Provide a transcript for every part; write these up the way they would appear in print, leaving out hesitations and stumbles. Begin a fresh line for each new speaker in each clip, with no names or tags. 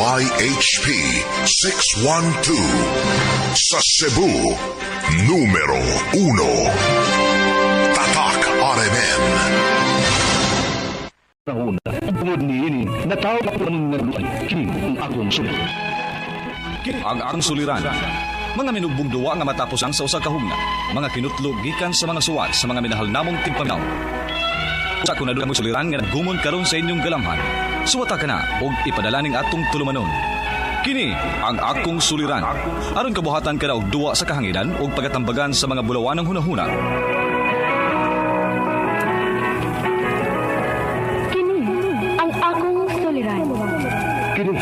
DYHP 612. Sa Cebu, numero 1. Tatak RMN.
Una, tungod niini, natawag ako ng naluan, kini ang akong suliran.
Ang akong suliran. Mga minugbong duwa nga matapos ang sa usa ka hugna. Mga kinutlog gikan sa mga suwat sa mga minahal namong tigpaminaw. Sa kung nadula mo suliran nga nagumon karon sa inyong galamhan. Suwata ka na og ipadala ning atong tulumanon. Kini ang akong suliran. Aron kabuhatan ka na og duwa sa kahanginan og pagatambagan sa mga bulawanang hunahuna.
Kini ang akong suliran.
Kini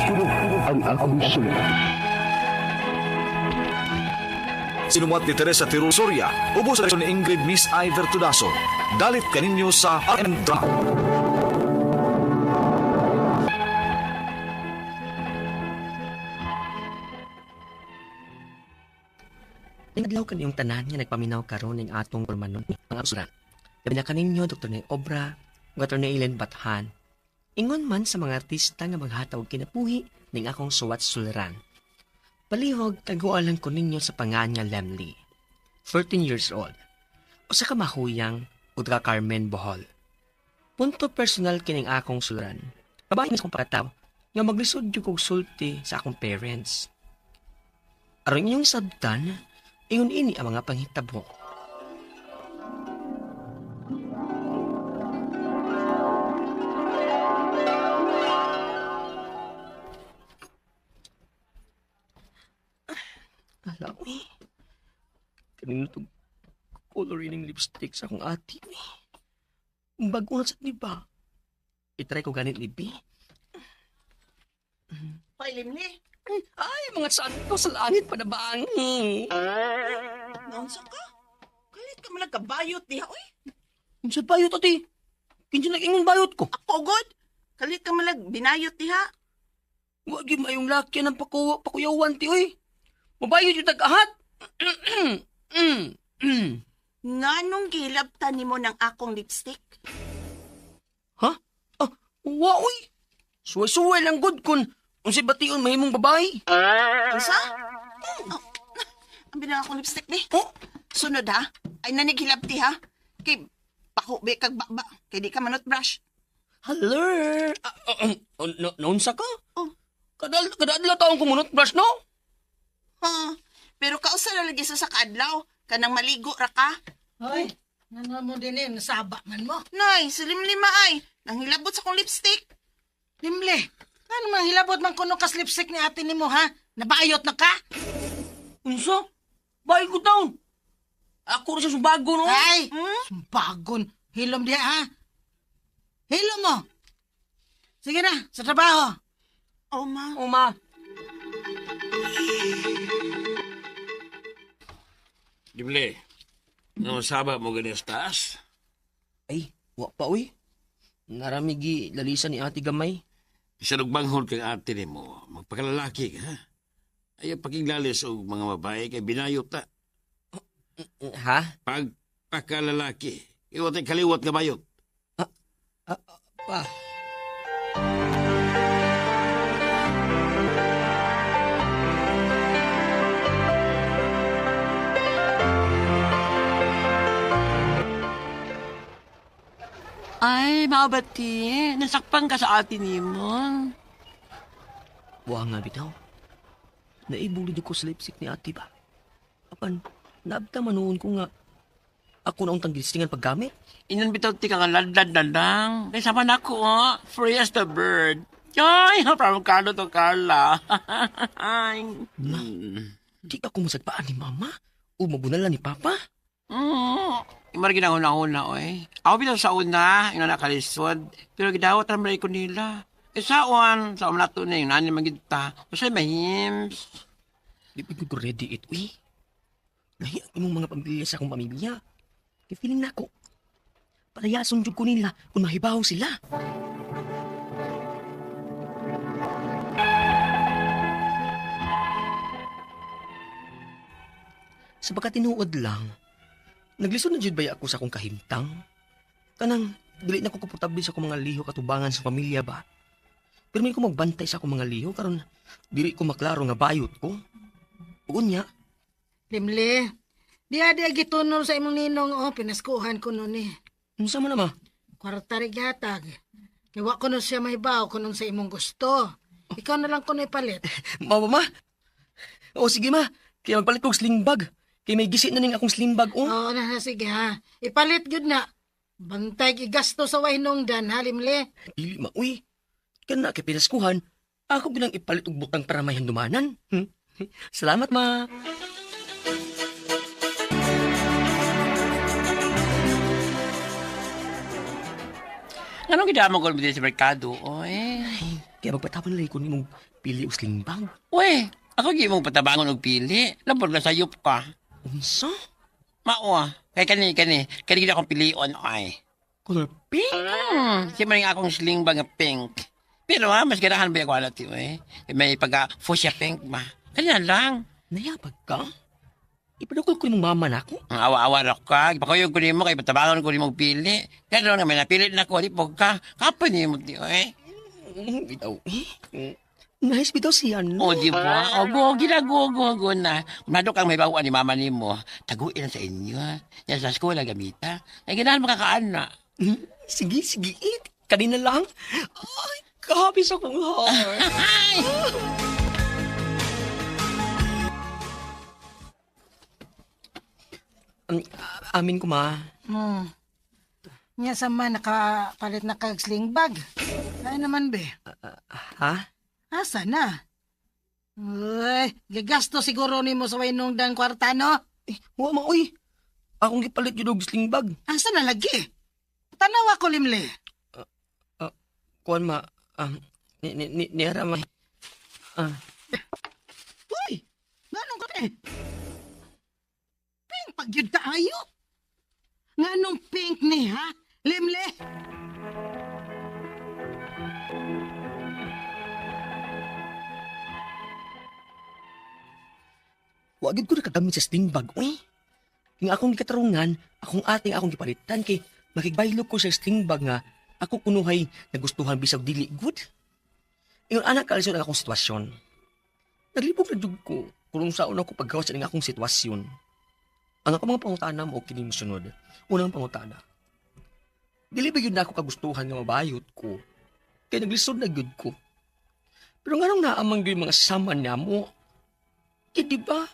ang akong suliran.
Sinumuat ni Teresa Tirul Soria, ubos sa ni Ingrid Miss Iver Tudaso. Dalit kaninyo sa RM Drama.
Adlaw kaniyong tanan nga nagpaminaw karon ning atong tulumanon ang suliran. Labi na kaninyo Dr. Nay Obra ug Dr. Eileen Bathan. Ingon man sa mga artista nga maghatag og kinabuhi ning akong suwat suliran. Palihog tagualan ko ninyo sa pangan nga Lemly. 13 years old. Usa ka mahuyang ug taga Carmen, Bohol. Punto personal kining akong suliran. Babae sa akong pagkataw nga maglisod jud kog sulti sa akong parents. Aron inyong sabtan, ingon ini ang mga panghitabo. Ala, uy. Kanino itong color ining lipstick sa akong ati, uy. Bago na sa di ba? I-try ko ganit ni B.
Pailimli.
Ay, mga santo sa langit pa na bangi.
Naunsa ka? Kalit ka man nagkabayot diha, oy.
Unsa bayot, ati? Kinsa nag-ingon bayot ko?
Ako god. Kalit ka man binayot diha.
Wa gyud mayong laki ng pakuyawan ti oy. Mabayot yung tag-ahat.
Nganong gilabtan nimo ng akong lipstick?
Ha? Ah, wa oy. Suway-suway lang gud kun unsay bation mahimong babae.
Unsa? Oh, ang binang akong lipstick ni.
Oh,
Sunod ha. Ay nanighilabti ha. Kay pako be kag baba. Kay di ka manot brush.
hello. Ah, ah, ah, no, naunsa ka?
Oh.
Kada adlaw taong kumunot brush no?
Ha. Pero kausa na lagi sa kaadlaw. Kanang maligo ra ka.
Hoy, ano mo din eh, nasaba man mo.
Nay, silimlima ay. Nanghilabot sa akong lipstick.
Limle, ano man hilabot man kuno kas lipstick ni ate nimo ha? Nabayot na ka?
Unsa? Bayo ko taon. Ako ra siya sumbago no.
Ay,
Hmm?
sumbagon. Hilom diha ha? Hilom mo. Sige na, sa trabaho.
Oh, ma.
O ma.
Dimle, nga masaba mo gani sa taas?
Ay, wa pa oy. Narami gi lalisa ni ate gamay.
Bisan og banghod kang ate nimo, magpakalalaki ka, ha? Ayaw pakinglalis og mga babae kay binayot ta.
Ha?
Pagpakalalaki, iwat ay kaliwat nga bayot.
Pa.
Ay, mabati. Nasakpan ka sa ate nimo.
Wa nga bitaw. Naibulid ko sa lipstick ni ate ba. Apan, naabta manuon ko nga ako na ang tanggistingan paggamit.
Inan bitaw ti ka nga ladlad na lang. Kay sama na ko, oh. Free as the bird. Ay, from Carlo to Carla. Ay.
Na, di ako masagpaan ni mama o mabunalan ni papa.
Imara ginahuna-huna, oy. Ako bitaw sa una, yung nakalisod. Pero gidawat naman ko nila. Eh, saon, sa na to na yung nani magita. Usay mahims.
Di pa ko ready it, uy. Lahi ang imong mga pamilya sa akong pamilya. Kay feeling nako. Palayason jud ko nila kung mahibaw sila. Sa pagkatinuod lang, naglisod na jud baya ako sa akong kahimtang. Kanang dili na ko komportable sa akong mga lihok katubangan sa pamilya ba. Pero may ko magbantay sa akong mga liho karon dili ko maklaro nga bayot ko. Ug unya,
Limli, diha diha gitunol sa imong ninong oh, pinaskuhan ko nun eh.
Unsa man na, ma?
Kwarta rin gihatag. Kay wa ko nun siya mahibaw kung sa imong gusto. Ikaw na lang ko na ipalit.
Ma, ma, ma. O sige, ma. Kaya magpalit kog sling bag. Kay may gisi na ning akong sling bag, oh.
Oo na, na, sige ha. Ipalit gyud na. Bantay gigasto sa wahinong dan ha, Limli.
Dili ma, uy. Kana kay pinaskuhan, ako ginang ipalit og butang para may handumanan. Salamat, ma.
Anong gidamo ko dito sa merkado, oy?
Kaya magpatapon na ko nimong pili og sling bag.
Uy, ako gi mong patabangon og pili. Lampod na sayop ka.
Unsa?
Mao ah. Kay kani kani, kani gid akong pilion ay.
Color pink?
Si man akong sling bag nga pink. Pero ha, mas ganahan ba ako alat eh. May pagka fuchsia pink ba. Kanya lang.
Nayabag ka? Ipadukol ko imong mama nako.
Ang awa-awa ra ka. Ipakuyog ko nimo kay patabangon ko nimo og pili. Kaya nga may napili na ko di po ka. Kapoy nimo ti eh.
Bitaw. Eh. Nice bitaw siya, no?
O, di ba? O, go, ginago, go, go na. Kung kang may bawaan ni mama nimo, taguin sa inyo. Yan sa eskwela gamita. Ay, ganahan makakaana.
Sige, sige. Eh, kanina lang. Ay, kahabi sa kong heart. Amin ko, ma.
Nya sa man nakapalit na kag sling bag. Ay naman be.
Ha?
Asa na? Uy, gigasto siguro nimo sa wahinong dan kwarta no?
Eh, wa ma, uy. Akong gipalit yun og sling bag.
Asa na lagi? Tanawa ko, Limli.
Kuan, ma. Ni, ni, ni, niara, ma.
Uy, nganong ka eh? Pink pag yun kaayo. Nganong pink ni ha? Limli.
Wa gid ko nakagamit sa sling bag, uy. Nga akong gikatarungan, akong ating akong gipalitan kay makigbaylo ko sa sling bag nga ako kunuhay nagustuhan bisag dili good. Ingon anak kalisod ang akong sitwasyon. Naglibog na jud ko kung saon ako paggawas sa akong sitwasyon. Ang akong mga pangutana mo kini mosunod. Unang pangutana. Dili ba gyud na ako kagustuhan nga mabayot ko? Kay naglisod na gyud ko. Pero nganong naamang gyud mga sama namo? Kay di ba?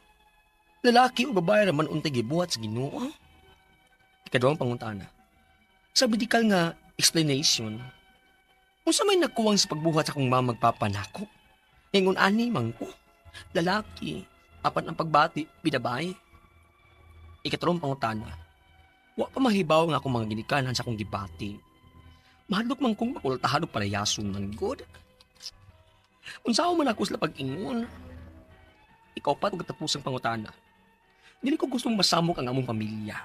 Lalaki o babae raman untay gibuhat sa Ginoo. Ikaduhang pangutana. Sa medical nga explanation, unsa may nakuwang sa pagbuhat sa akong mama magpapanako? Ingon ani man ko, lalaki, apan ang pagbati, binabae. Ikatlong pangutana, wa pa mahibaw nga akong mga ginikanan sa akong gibati. Mahadlok man kong makultahan og palayason man god. Unsaon man ako sila pag-ingon? Ikaw pa og katapusang pangutana. Dili ko gustong masamok ang among pamilya.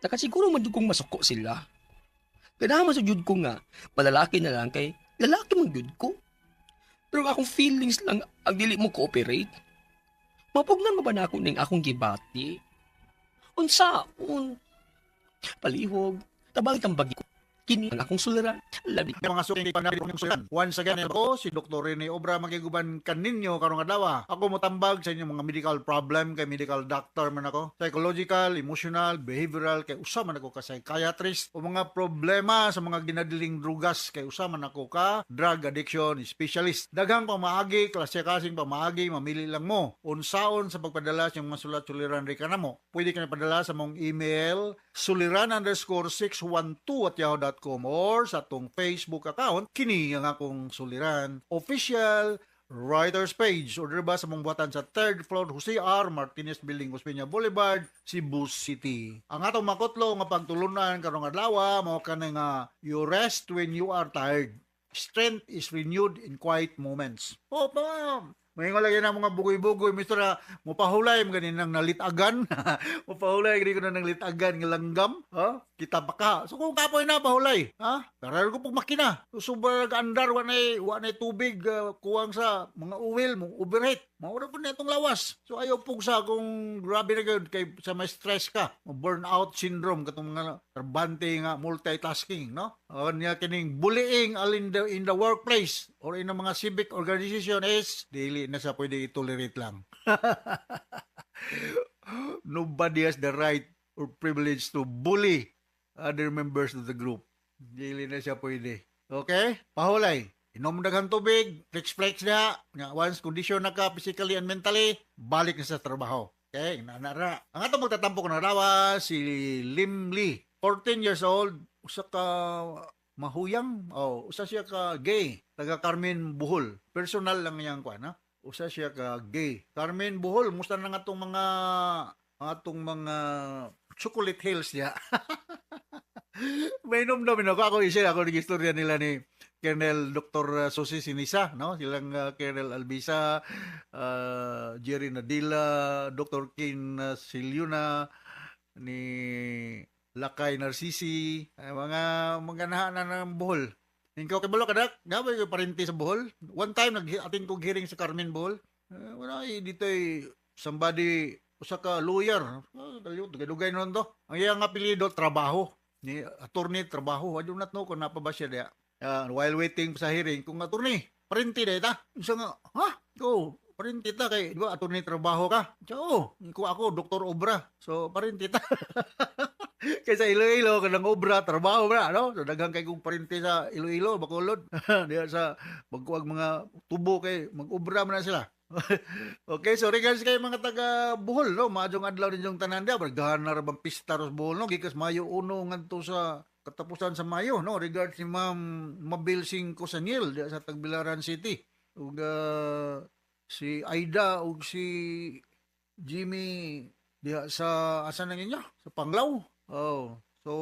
Nakasiguro man jud kong masuko sila. Ganahan man sa jud ko nga, malalaki na lang kay lalaki man jud ko. Pero ang akong feelings lang ang dili mo cooperate. Mapugnan mo ba na ako ning akong gibati? Unsaon? Palihog, tabang tambagi ko. Kini ang akong suliran. Labi.
Mga suking panahon suliran. Once again, ako si Dr. Rene Obra magiguban kaninyo karong adlaw. Ako motambag sa inyong mga medical problem kay medical doctor man ako. Psychological, emotional, behavioral kay usa man ako ka psychiatrist o mga problema sa mga ginadiling drugas kay usa man ako ka drug addiction specialist. Daghang pamaagi, klase kasing pamaagi, mamili lang mo unsaon sa pagpadala sa inyong mga sulat suliran ri kanamo. Pwede ka padala sa mong email suliran_612@yahoo.com or sa atong Facebook account kini ang akong Suliran Official Writers Page or ba sa mong buhatan sa third floor Jose R. Martinez Building, Osmeña Boulevard, Cebu City. Ang atong makutlo nga pagtulunan karong adlaw mao kani nga you rest when you are tired. Strength is renewed in quiet moments. Oh, ma'am. May lagi na mga bugoy-bugoy, mister, mupahulay, mga ganin ng nalitagan. Mupahulay, gani ko na ng litagan nga langgam. Ha? Kita pa ka. So kung kapoy na, pahulay. Ha? Pero ko pag makina. So, super andar, wa na tubig, kuwang sa mga oil, mo overheat. Maura po na itong lawas. So ayaw pugsa kung grabe na gyud kay sa may stress ka. Burnout syndrome katong mga trabante nga multitasking, no? Niya kining bullying in the workplace. or in mga civic organization is dili na sa pwede i-tolerate lang. Nobody has the right or privilege to bully other members of the group. Dili na siya pwede. Okay? Pahulay. Inom daghang tubig, flex-flex na. Nga once condition na ka physically and mentally, balik na sa trabaho. Okay, na ra. Ang atong magtatampok na rawa si Lim Lee, 14 years old, usa ka mahuyang, oh, usa siya ka gay, taga Carmen, Bohol. Personal lang niyang kuan, ha? Usa siya ka gay. Carmen, Bohol, musta na nga atong mga ang atong mga Chocolate Hills niya. May inom ako. Ako isa, ako nag-istorya nila ni Colonel Dr. Susi Sinisa, no? Silang Colonel Albisa, Jerry Nadila, Dr. Kin Silyuna, ni Lakay Narcisi, ay, mga nahanan ng Bohol. Ikaw kay Balo kadak, nga ba yung parente sa Bohol? One time nag-atin ko hearing sa Carmen, Bohol. Wala eh, dito ay somebody usa ka lawyer. Ah, dugay nun to. Ang iyang apelyido Trabaho. Ni attorney Trabaho. I do not know kung napa ba siya diya. While waiting sa hearing, kung attorney, parente diay ta. Isa nga, ha? Go, parente ta kay, di ba, attorney Trabaho ka? Siya, oh, ko ako, Dr. Obra. So, parente ta. Kay sa Iloilo, kanang Obra, Trabaho ba, no? So, daghan kay kong parente sa Iloilo, Bacolod. Diya sa magkuwag mga tubo kay mag-obra man na sila. Okay, so regards kay mga taga Bohol, no? Maayong adlaw ninyong tanan diya. Bargahan na ra bang pista ros Bohol, no? Gikas Mayo 1 ngadto sa katapusan sa Mayo, no? Regards ni Ma'am Mabel Cinco Saniel diya sa Tagbilaran City. Ug si Aida ug si Jimmy diha sa asa nang inyo? Sa Panglao. Oh. So,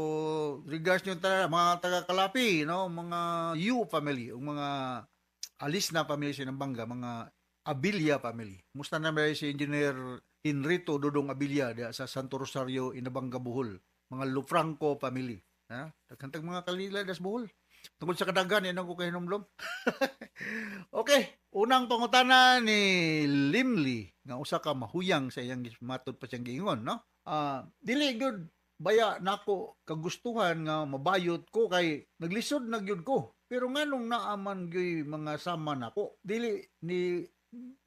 regards niyo tanan mga taga Kalapi, no? Mga U family, ug mga Alis na family sa Nambanga, mga Abilia family. Musta na ba si Engineer Enrito Dodong Abilia diha sa Santo Rosario, Inabanga, Bohol. Mga Lufranco family. Ha? Daghan tag mga kalila das Bohol. Tungkol sa kadagan, yan ako kahinumdom. Okay, unang pangutana ni Limli nga usa ka mahuyang sa iyang matod pa siyang giingon, no? Ah, dili gyud baya nako kagustuhan nga mabayot ko kay naglisod na gyud ko. Pero nganong naaman gyud mga sama nako? Dili ni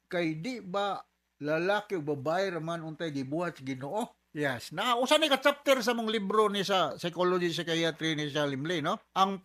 kay di ba lalaki o babae raman untay gibuhat sa Ginoo? Yes. Na usa ni ka chapter sa mong libro ni sa psychology, psychiatry ni sa Limley, no? Ang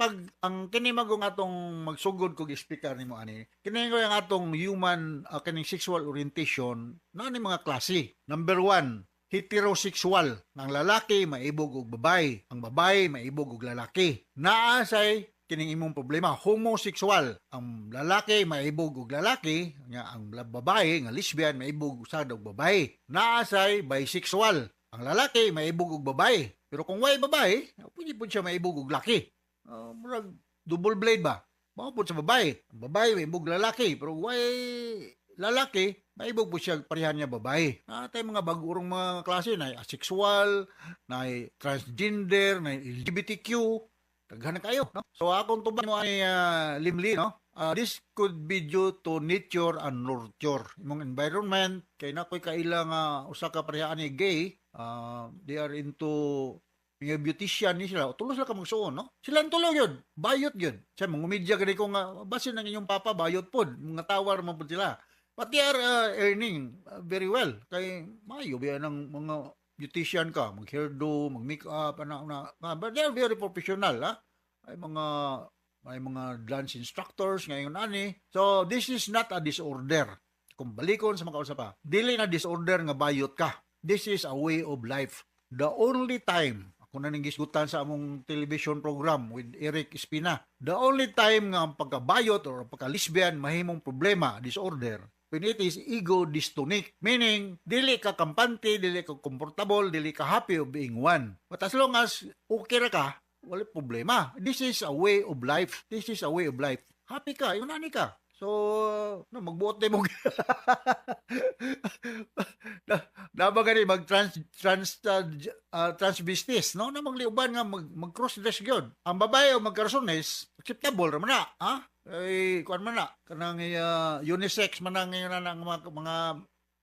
kini magong atong magsugod kog explicar nimo ani. Kini ko ang atong human kining sexual orientation na ni mga klase. Number one, heterosexual. Ang lalaki maibog og babae, ang babae maibog og lalaki. Naa say kining imong problema, homosexual. Ang lalaki maibog og lalaki, nga ang babae nga lesbian maibog sad og babae. Naa say bisexual. Ang lalaki maibog og babae. Pero kung way babae, pwede pud siya maibog og laki. Murag double blade ba? Mao pud sa babae. Ang babae maibog lalaki, pero way lalaki, maibog po siya parehan niya babae. Na tayo mga bagurong mga klase na asexual, na transgender, na LGBTQ, daghan na kayo, no? So akong tubag mo ay Limli, no? This could be due to nature and nurture. Imong environment, kay na ko'y kaila nga usa ka pareha ni gay, they are into mga beautician ni sila. Tulos sila ka magsuon, no? Sila ang tulo yun. Bayot yun. Siya, mga media gani ko nga, basin ang inyong papa, bayot pod. Mga tawar man pod sila. But they are earning very well. Kay mayo biya ng mga beautician ka, mag-hairdo, mag-makeup, ano, na, but they are very professional, ha? Ay mga dance instructors ngayon ani. So this is not a disorder. Kung balikon sa mga pa, dili na disorder nga bayot ka. This is a way of life. The only time ako na ning gisgutan sa among television program with Eric Espina. The only time nga ang pagkabayot or pagka-lesbian mahimong problema, disorder, when it is ego dystonic. Meaning, dili ka kampante, dili ka comfortable, dili ka happy of being one. But as long as okay ra ka, wala problema. This is a way of life. This is a way of life. Happy ka, yun ani ka. So, no, magbuot din mo. Na ba gani mag trans trans transvestis, no? Na magliuban nga mag cross dress gyud. Ang babae o magkarsones, acceptable ra man na, ha? Ay, kuan man na kanang unisex man ang ngayon na ang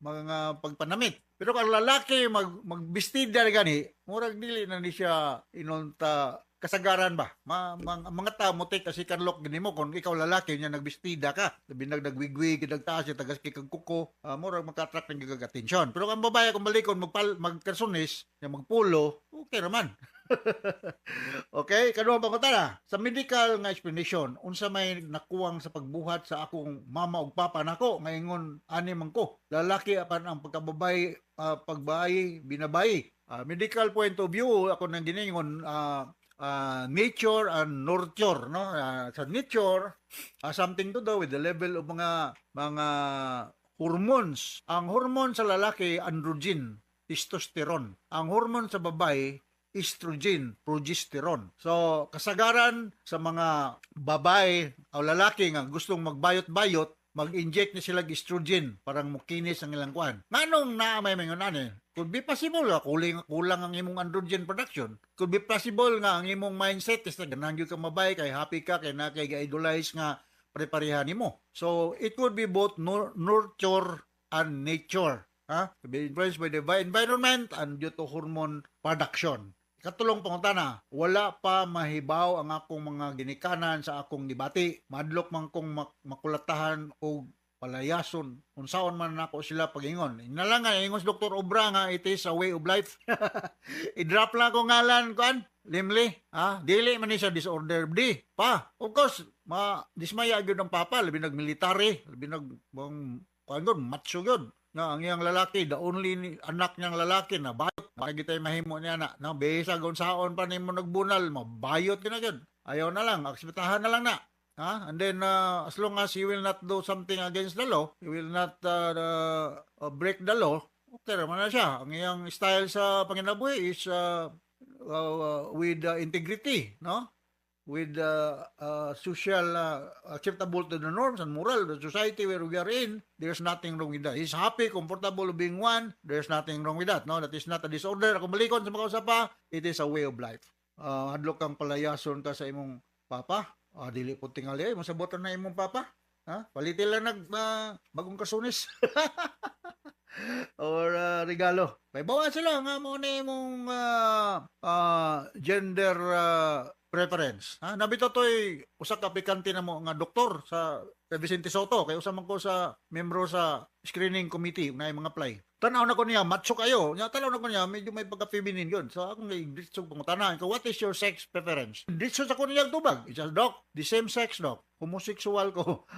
mga pagpanamit. Pero kung ang lalaki magbistida gani, murag dili na ni siya inonta. Kasagaran ba? Mga tao mo take a second look gini mo kung ikaw lalaki nya nagbistida ka. Labi nag nagwigwig, nagtaas, tagas kay kag kuko, murag maka-attract ng gigag attention. Pero ang babae kung balikon magpal magkarsones, nya magpulo, okay raman. Okay, kaduhang pangutana. Sa medical nga explanation, unsa may nakuwang sa pagbuhat sa akong mama ug papa nako ngaingon ani man ko. Lalaki apan ang pagkababay, pagbayi, binabayi. Medical point of view, ako nang giningon nature and nurture, no? Sa nature, something to do with the level of mga hormones. Ang hormone sa lalaki, androgen, testosterone. Ang hormone sa babae, estrogen, progesterone. So, kasagaran sa mga babae o lalaki nga gustong magbayot-bayot, mag-inject ni sila estrogen parang mukinis ang ilang kuan. Nganong naa may mingon ani? Could be possible nga kulang, kulang ang imong androgen production. Could be possible nga ang imong mindset is na ganahan gyud ka mabayi kay happy ka kay na kay ga-idolize nga pare-pareha nimo. So it could be both nurture and nature. Ha? To be influenced by the environment and due to hormone production. Katulong pangutana, wala pa mahibaw ang akong mga ginikanan sa akong gibati. Madlok man kong makulatahan og palayason unsaon man nako sila pagingon. Ina lang nga ingon si Dr. Obra nga it is a way of life. I-drop lang ko ngalan kuan, Limli, ha? Dili man ni siya disorder D. Pa, of course, ma dismaya gyud ang papa, labi nag military, labi nag bang kuan gyud, macho gyud nga ang iyang lalaki, the only anak niyang lalaki na bayot. Bakit tayo mahimo niya na, no? Bisa unsaon pa nimo nagbunal, mabayot ka na gyud. Ayaw na lang, akseptahan na lang na. Ha? And then, as long as he will not do something against the law, he will not break the law, okay naman na siya. Ang iyang style sa panginabuhi is with integrity, no? With social acceptable to the norms and moral of the society where we are in, there's nothing wrong with that. He's happy, comfortable being one, there's nothing wrong with that. No, that is not a disorder. Kung balikon sa mga pa, it is a way of life. Hadlok kang palayason ka sa imong papa. Dili po tingali ay masabot na imong papa. Ha? Palitin lang nag bagong kasunis or regalo. May bawa sila nga mo na imong gender preference. Ha? Nabito to'y usa ka aplikante na mo nga doktor sa kay Vicente Soto kay usa man ko sa membro sa screening committee na mga apply. Tanaw na ko niya, macho kayo. Nya tanaw na ko niya, medyo may pagka-feminine yun. So akong diretso pangutana ko, "What is your sex preference?" Diretso sa ko niya tubag. It's just, "Doc, the same sex, doc. Homosexual ko."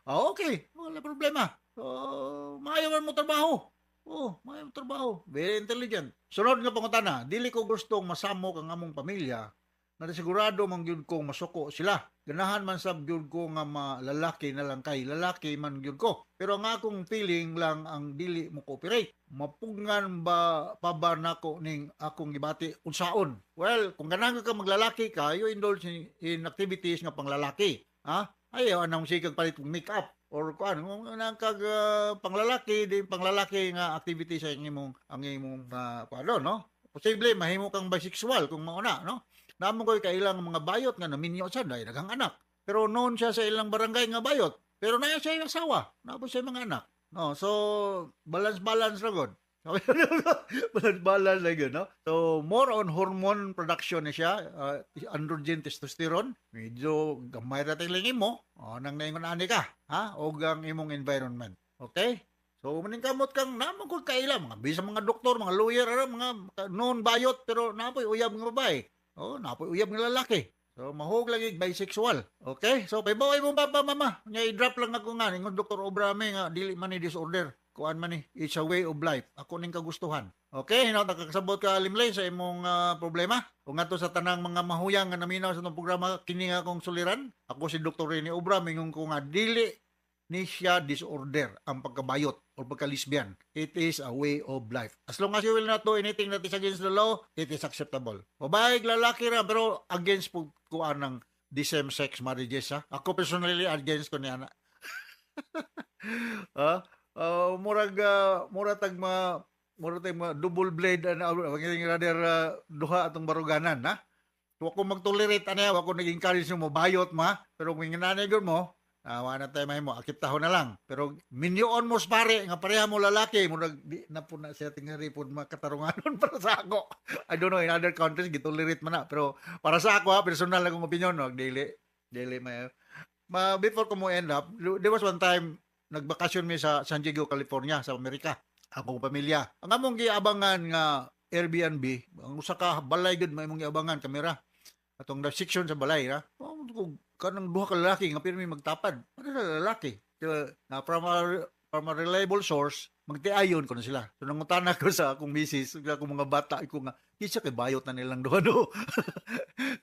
"Ah, okay, wala problema." So, maayo man mo trabaho. Oh, maayo mo trabaho. Very intelligent. Sunod nga pangutana, dili ko gustong masamok ang among pamilya na sigurado man gyud kong masuko sila. Ganahan man sab gyud ko nga malalaki na lang kay lalaki man gyud ko. Pero ang akong feeling lang ang dili mo cooperate. Mapugngan ba pa ba nako ning akong gibati, unsaon? Well, kung ganahan ka maglalaki ka, you indulge in activities nga panglalaki. Ha? Ayaw anong sikag palit og makeup or kuan kung nang kag panglalaki di panglalaki nga activity sa imong kuan, no? Posible mahimo kang bisexual kung mao na, no? Namo ko'y kailang mga bayot nga naminyo sad dahil daghang anak. Pero noon siya sa ilang barangay nga bayot. Pero naa siya yung asawa, naa siya mga anak. No, so balance balance ra gud. Balance balance lang yun, no? So more on hormone production ni siya, androgen, testosterone. Medyo gamay ra tingling mo, oh, nang naingon ani ka, ha? Og ang imong environment. Okay? So maning kamot kang namo ko kaila mga bisa mga doktor, mga lawyer, ara, mga known bayot pero napoy uyab nga babae. Oh, napoy uyab nga lalaki. So mahog lagi bisexual. Okay? So pabaway mo papa mama. Nya i-drop lang ako nga ingon Dr. Obrame nga dili man ni disorder. Kuan man ni, it's a way of life. Ako ning kagustuhan. Okay, hinaut nakakasabot ka, Limlay, sa imong problema. Ug ngadto sa tanang mga mahuyang nga naminaw sa atong programa kini nga akong suliran. Ako si Dr. Rene Obra, mingon ko nga dili ni siya disorder ang pagkabayot or pagka-lesbian. It is a way of life. As long as you will not do anything that is against the law, it is acceptable. Babae, lalaki ra, pero against po ko anang the same-sex marriages. Ha? Ako personally, against ko niya na. Ha? Murag tag mga double blade and rather duha atong baruganan, ha? So, ako mag-tolerate ani, ako nag-encourage mo bayot ma, pero kung inganani gyud mo, Wa na tayo mahimo, akiptahon na lang. Pero minyoon mo sa pare nga pareha mo lalaki, murag di na po na siya tingali po makatarunganon para sa ako. I don't know in other countries gitolerate man na, pero para sa ako ha, personal akong opinion, no, dili dili may ma before ko mo end up, there was one time nagbakasyon mi sa San Diego, California, sa Amerika. Akong pamilya. Ang among giabangan nga Airbnb, ang usa ka balay gud may imong giabangan kamera. Atong the section sa balay ra. Oh, kung kanang duha ka lalaki nga pirmi magtapad. Ano sa lalaki? So, na from a reliable source, magtiayon ko na sila. So nangutana ko sa akong misis, sa akong mga bata ko nga, kinsa kay bayot na nilang duha do.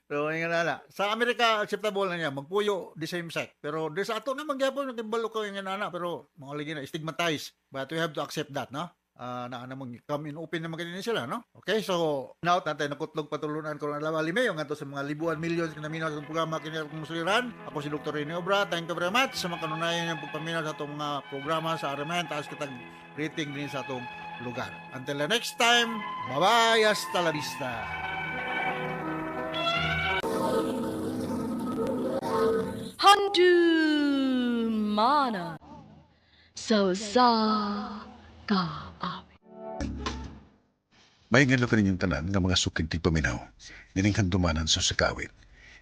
So nga na na. Sa Amerika acceptable na niya magpuyo the same sex. Pero di sa ato naman gyapon nagbalo ko nga na pero mga lagi na stigmatized. But we have to accept that, no? Na namang come in open naman kanina sila, no? Okay, so now tatay nakutlog patulunan ko ng adlaw lime yung ngadto sa mga libuan millions nga naminaw sa programa kini akong suliran. Ako si Dr. Rene Obra. Thank you very much sa mga kanunayan ng pagpaminaw sa atong mga programa sa RMN. Taas kitag rating din sa atong lugar. Until the next time, bye-bye, hasta la vista.
Handumanan sa usa ka awit.
May nga kaninyong tanan nga mga sukid tigpaminaw, nining handumanan sa sakawit.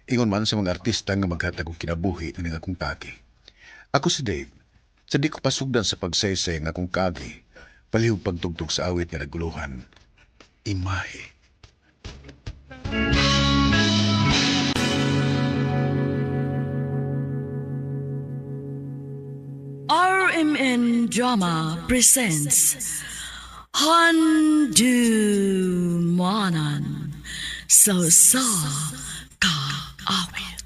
Ingon man sa mga artista nga maghatag og kinabuhi nining akong kagi. Ako si Dave. Sa di ko pasugdan sa pagsaysay nga akong kagi, palihog pagtugtog sa awit nga naguluhan. Imahe.
RMN Drama presents Handumanan sa usa ka awit.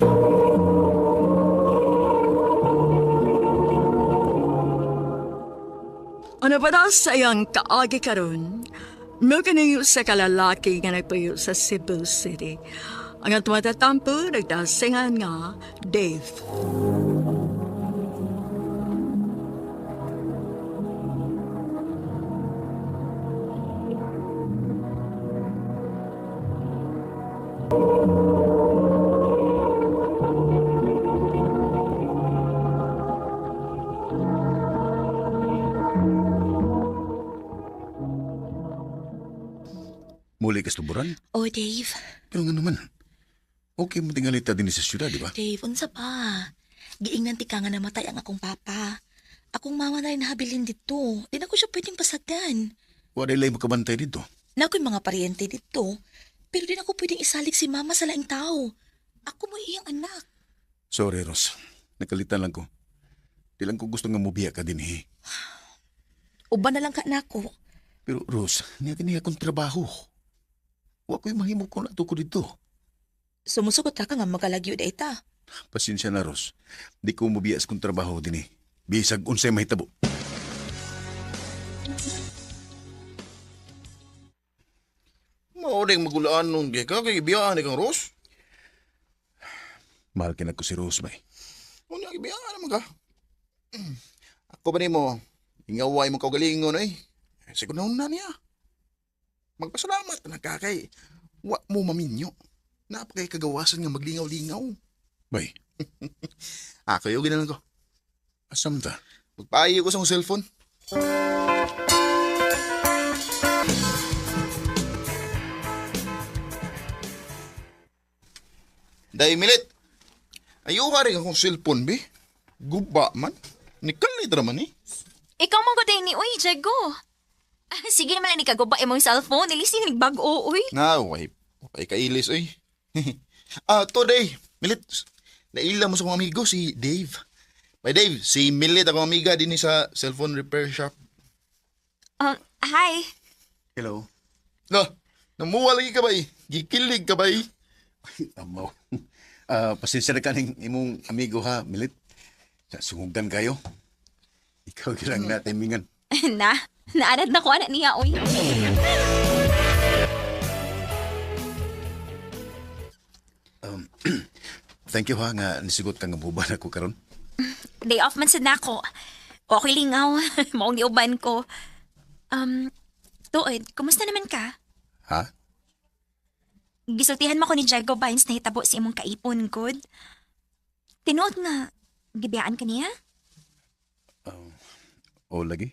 Ano pa daw sa iyang kaagi karon? Mo kini sa kalalaki nga nagpuyo sa Cebu City. Ang atong matatampo nagdasingan nga Dave.
Muli ka sa tuburan?
Oh, Dave.
Pero nga naman, okay mo tingalita din sa syudad, di ba?
Dave, unsa pa? Giingnan ti ka nga namatay ang akong papa. Akong mama na rin nahabilin dito. Di na ko siya pwedeng pasagan.
Wala ilay makabantay dito.
Na ako'y mga paryente dito. Pero di na ko pwedeng isalig si mama sa laing tao. Ako mo iyang anak.
Sorry, Ros. Nakalitan lang ko. Di lang ko gusto nga mubiya ka din, eh.
Uban na lang ka nako.
Pero, Ros, niya kini akong trabaho. Wa ko'y mahimo kung nato ko dito.
Sumusugot ra ka nga magalagyo da ita.
Pasensya na, Ros. Di ko mubiya sa kong trabaho din, eh. Bisag unsay mahitabo.
Mao ding magulaan nung di ka kay ibiyaan ni kang Ros.
Mahal kina ko si Rose, bay.
Unya ibiyaan naman ka. Ako ba nimo? Ingaway mo kaugalingon oy. Siguro na niya. Magpasalamat na ka kay wa mo maminyo. Napakay kagawasan nga maglingaw-lingaw.
Bay,
Ako yung ginalan ko.
asam ta?
Magpaayo ko sa akong cellphone. Dahil milit. Ayaw ka rin akong cellphone, be. Guba man. Nikalit raman eh.
Ikaw man gud ni uy, Jago. Ah, sige naman ni kaguba imong cellphone, ilis ni bag-o uy.
Na, way. Ay kailis, oy. Today, Milit, naila mo sa akong amigo, si Dave. By Dave, si Milit akong amiga din sa cellphone repair shop.
Hi.
Hello.
No, namuha lagi ka ba eh? Gikilig ka ba eh?
Amaw. Pasensya na kaning imong amigo ha, Milit. Sa sungugan kayo. Ikaw lang na timingan.
Na, naanad na ko anak niya uy.
Thank you ha nga nisigot ka nga muban ako karon.
Day off man sad nako. Okay lingaw, maong giuban ko. Um, Tuod, kumusta naman ka?
Ha?
Gisultihan mo ko ni Jago Bynes na hitabo sa imong kaipon, good. Tinuod nga, Gibiyaan ka niya?
O lagi.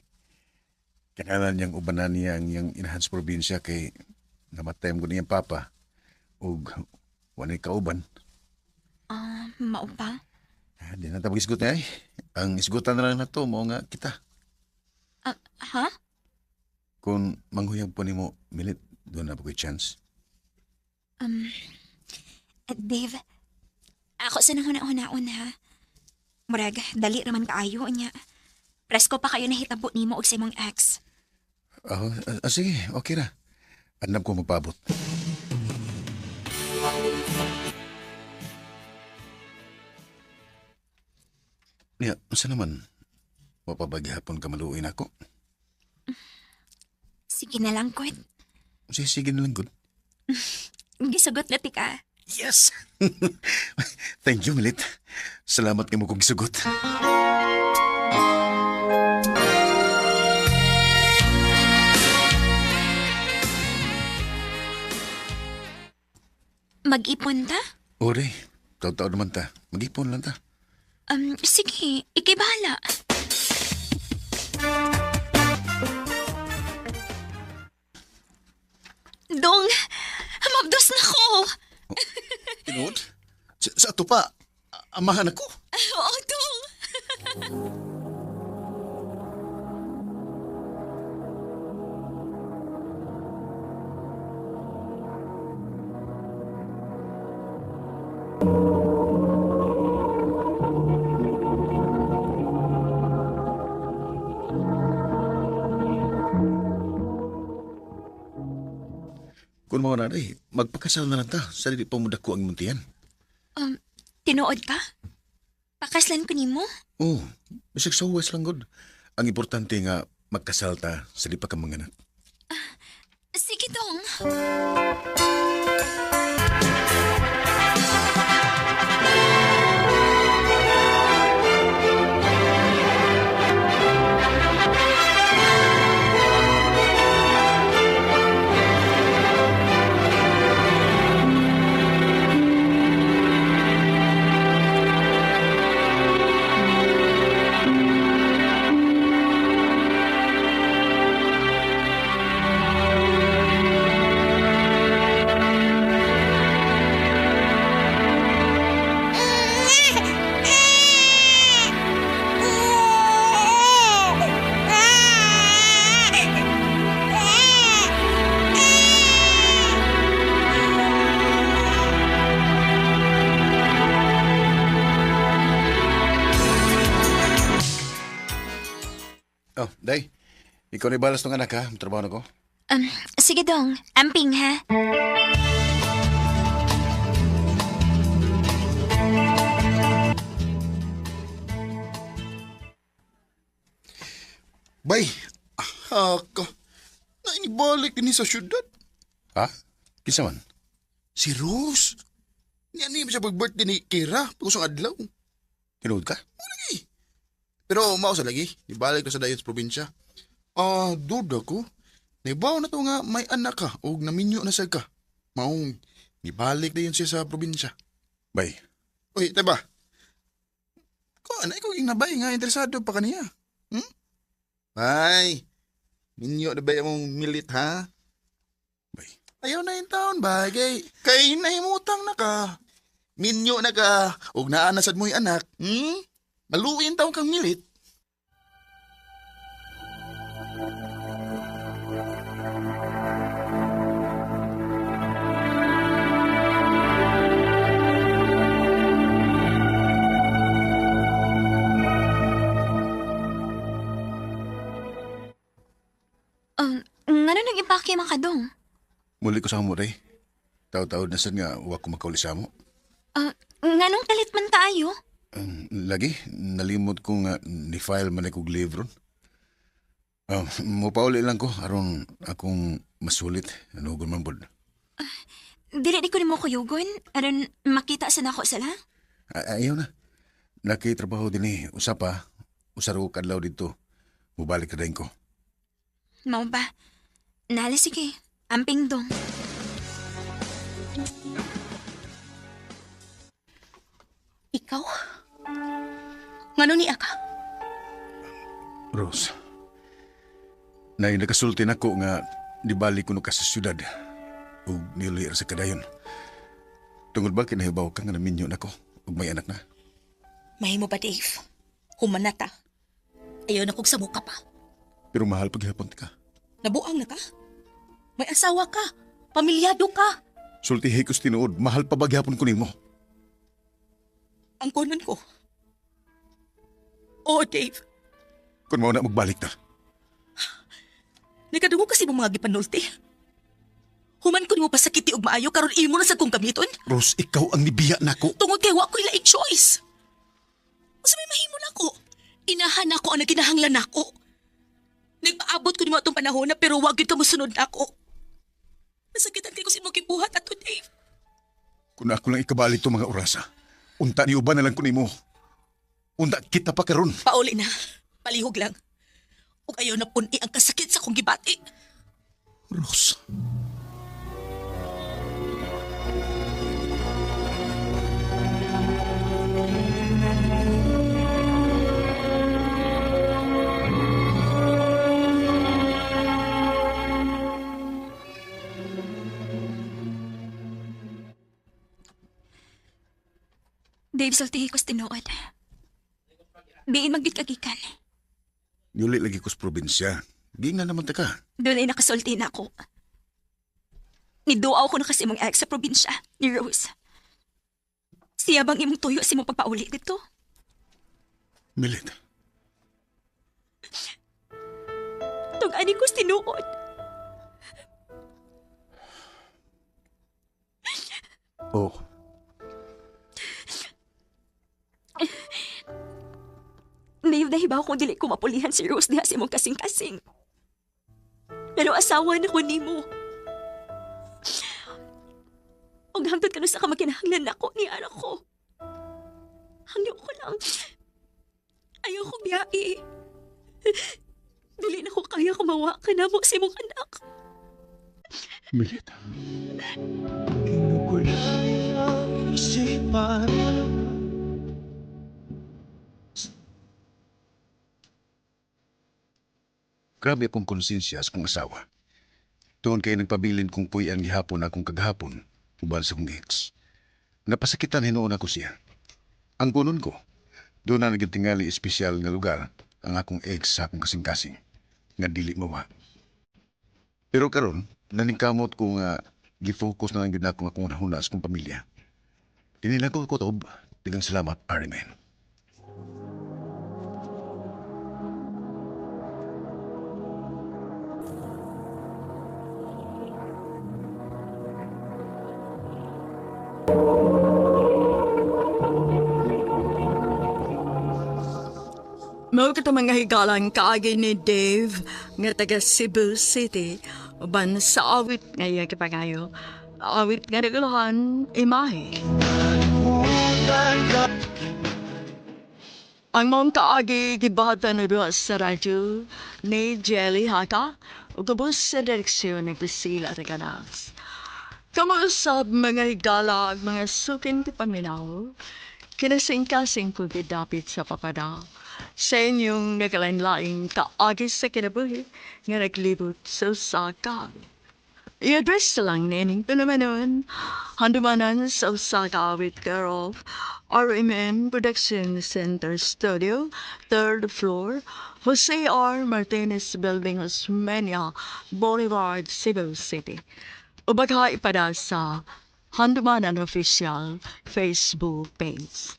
Kakalan niyang ubanan niya ang iyang inahan sa probinsya kay namatay mo niyang papa. Ug wanay kauban.
Ah, mao pa?
Di na ta mag-isgot niya ay. Ang isgutan na lang na to, mao nga kita.
Ha?
Kung manghuyab po nimo, Milit, doon na ba ko'y chance?
Dave, ako sa nang huna-hunaon ha. Murag, dali raman kaayo niya. Presko pa kayo nahitabo nimo og sa imong ex.
Sige, okay ra. Andam ko magpaabot. Niya, unsa naman? Mapabaghapon ka maluoy nako.
Sige na lang, Kurt.
Sige, sige na lang, good.
Gisugot na tika.
Yes! Thank you, Milit. Salamat kay mo kong gisugot.
Mag-ipon ta?
Ore, taon-taon naman ta. Mag-ipon lang ta.
Sige, ikay bahala. Dong, mabdos na ko.
Tinuod? Sa ato pa, amahan ako.
Oo, Dong.
Kung mga nanay, magpakasal na lang ta. Sa di pa mo dako ang muntian.
Tinuod ka? Pakaslan ko nimo?
Oh, bisag sa huwas lang gud. Ang importante nga magkasal ta sa di pa ka manganak.
Sige, Dong.
Oh, Day. Ikaw na balas tong anak ha. Trabaho na ko.
Sige, Dong. Amping, ha?
Bay, ka. Nainibalik din sa syudad.
Ha? Kinsa man?
Si Rose. Niya niya siya pag-birthday ni Kira pag-usong adlaw.
Tinuod ka?
Lagi. Pero mao sa lagi, nibalik na sa dayon sa probinsya. Ah, duda ko. Nibaw na to nga may anak ka og naminyo na sad ka. Maong nibalik na yun siya sa probinsya.
Bay.
Uy, teba. Ko, ano ikaw yung nabay nga interesado pa kaniya? Bay, minyo na ba yung milit ha?
Bay.
Ayaw na yung taon ba? Kay nahimutang na ka. Minyo na ka. Og naa na sad mo'y anak. Maluin taon kang milit.
Ngano nang impake man ka, Dong?
Muli ko sa amo, Day. Taw-taw na sad nga wa ko makauli sa amo.
Nganong kalit man tayo?
Lagi, nalimot ko nga ni-file man kog leave ron. Mupauli lang ko aron akong masulit. Anugon man bod.
Dili di ko nimo kuyugon aron makita sa nako sila.
Ayaw na. Nakitrabaho din eh. Usa pa. Usa ra ko kadlaw dito. Mubalik na din ko.
Mao ba? Nala sige. Amping Dong.
Ikaw? Ngano niya ka?
Rose, nay nakasulti nako nga nibalik ko no ka sa syudad ug niuli ra sa kadayon. Tungod ba kinahibaw ka nga naminyo nako ug may anak na?
Mahimo ba, Dave? Human na ta. Ayaw na kog samuka pa.
Pero mahal paghapon ka.
Nabuang na ka? May asawa ka. Pamilyado ka.
Sultihi ko sa tinuod, mahal pa ba gihapon ko nimo?
Ang kunon ko. Oo, Dave.
Kung mao na magbalik ta.
Nakadungog kasi mong mga gipanulti. Human ko nimo pasakiti og maayo karon imo na sa kong gamiton.
Rose, ikaw ang nibiya nako.
Tungod kay wa ko'y laing choice. Unsa may mahimo nako? Inahan nako ang nagkinahanglan nako. Nagpaabot ko nimo atong panahon na pero wag gyud ka mosunod nako. Nasakitan kay ko sa imong gibuhat ato, Dave.
Kung ako lang ikabalik to mga orasa, unta ni uban na lang ko nimo. Unta kita pa karon.
Pauli na. Palihog lang. Ug ayaw na puni ang kasakit sa kong gibati.
Rose.
Dave, sultihi ko sa tinuod. Diin magyud kagikan.
Niuli lagi ko sa probinsya. Giingnan naman ta ka.
Doon ay nakasulti na ako. Niduaw ko na kasi imong ex sa probinsya, ni Rose. Siya bang imong tuyo sa imong pagpauli dito?
Milit.
Tug-ani ko sa tinuod.
Oh,
Dave, nahibaw kung dili ko mapulihan si Rose diha sa imong kasing-kasing. Pero asawa na ko nimo. Ug hangtod kanu sa kamakinahanglan nako ni anak ko. Hangyo ko lang. Ayaw ko biyai. Dili na ko kaya kumawa ka na mo sa imong anak.
Milit. Grabe akong konsensya sa kong asawa. Tuon kay nagpabilin kong puy-an gihapon akong kagahapon uban sa kong ex. Napasakitan hinuon ako siya. Ang kunon ko, doon na nagtingali espesyal nga lugar ang akong ex sa akong kasing-kasing nga dili mawa. Pero karon, naningkamot ko nga gifocus na lang gyud nako akong hunahuna sa akong pamilya. Dili lang ko kutob, daghang salamat, Arimen.
Mao kato mga higalang kaagi ni Dave nga taga Cebu City uban sa awit nga iya kipangayo. Awit nga naguluhan, imahe. Ang mong kaagi gibahatan na duha sa radyo ni Jelly Haka ug ubos sa direksyon ni Priscilla Taganas. Kamuusab mga higala ag mga sukin ti paminaw, kinasingkasing ko gidapit sa papada. Sa inyong nagalain-laing kaagi sa kinabuhi nga naglibot sa usa ka. I-address lang nining tulumanon, handumanan sa usa ka awit care of RMN Production Center Studio, third floor, Jose R. Martinez Building, Osmeña Boulevard, Cebu City. Ubagha ipada sa Handumanan Official Facebook page.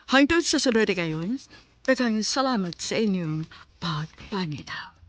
Hangtod sa sunod kayon, daghang salamat sa inyong pagpaninaw.